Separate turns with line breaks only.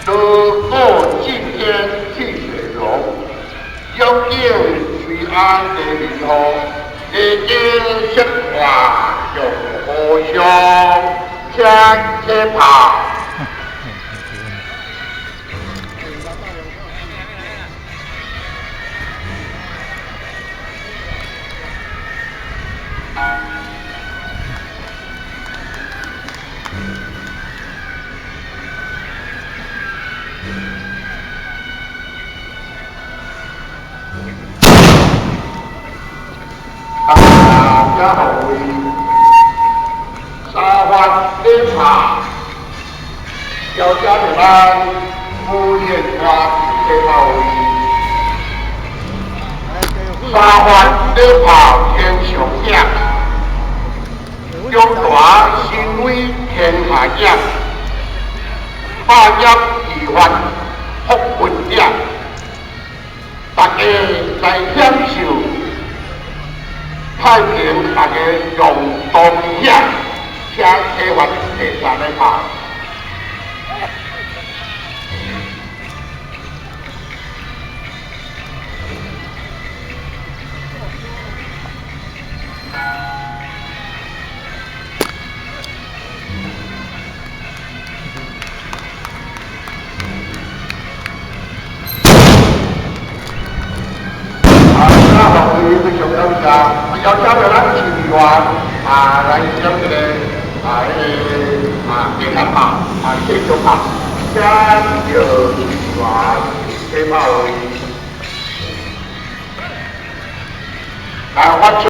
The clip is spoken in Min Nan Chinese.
锣鼓震天气血融，勇景随安的明号，家家说话用和尚，请起炮。啊，遮后位三发礼炮，交接着咱五莲花起炮位，三发礼炮天上响，中大神威天下响，百业齐发福运鼎，大家来享受。太平，大家用同享，请起发第三个炮。啊，那后面非常感谢，邀请到咱市议员啊來將這個啊彼个啊電燈炮啊繼續炮，請著市議員起炮位來發出。